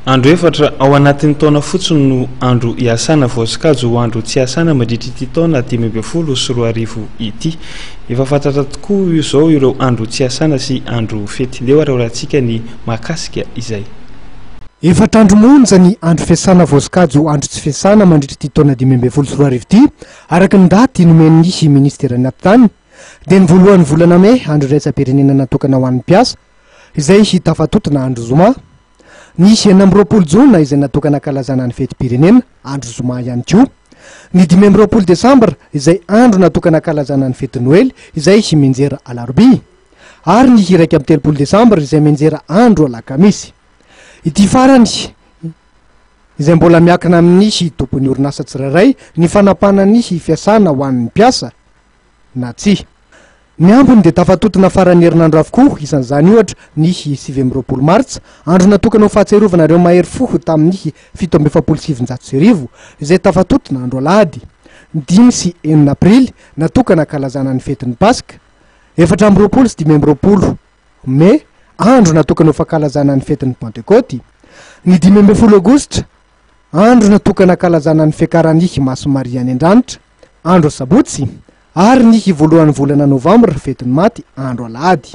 Andro efatra ao anatin'ny taona fotsiny no andro iasana voasokajy ho andro tsy iasana mandritra ity taona 2015 ity. Efa fantatra tokoa izao ireo andro tsy iasana sy andro fety. Ndeha ho arahorahantsika ny mahakasika izay. Efatra andro monja ny andro fiasana voasokajy ho andro tsy fiasana mandritra ity taona 2015 ity, araka ny daty nomen'ny minisiteran'ny Atitany, dia ny voalohan'ny volana mey, andro iraisam-pirenena natokana ho an'ny mpiasa, izay hitafatontona andro zoma. Ny 26 jona izay natokana hankalazana ny fetim-pirenena, andro zoma ihany koa. Ny 25 desambra izay andro natokana hankalazana ny fetin'ny Noely izay mianjera alarobia. Ary ny 31 desambra izay mianjera andro alakamisy. Ity farany izay mbola miankina amin'ny tompon'ny orinasa tsirairay ny fanapahana ny fiasana ho an'ny mpiasa na tsia. Ny ambiny dia tafatontona faran'ny herinandro avokoa, isan'izany ohatra ny 29 martsa, andro natokana ho fahatsiarovana ireo mahery fo tamin'ny 1947, izay tafatontona andro alahady, ny 5 sy 6 aprily, natokana hankalazana ny fetin'ny Paska, 24 sy 25 mey, andro natokana ho fankalazana ny fetin'ny Pantekôty, ny 15 aogositra, andro natokana hankalazana ny fiakaran'i Masin'i Maria any an-danitra, andro asabotsy, ary ny voalohan'ny volana novambra, fetin'ny maty, andro alahady.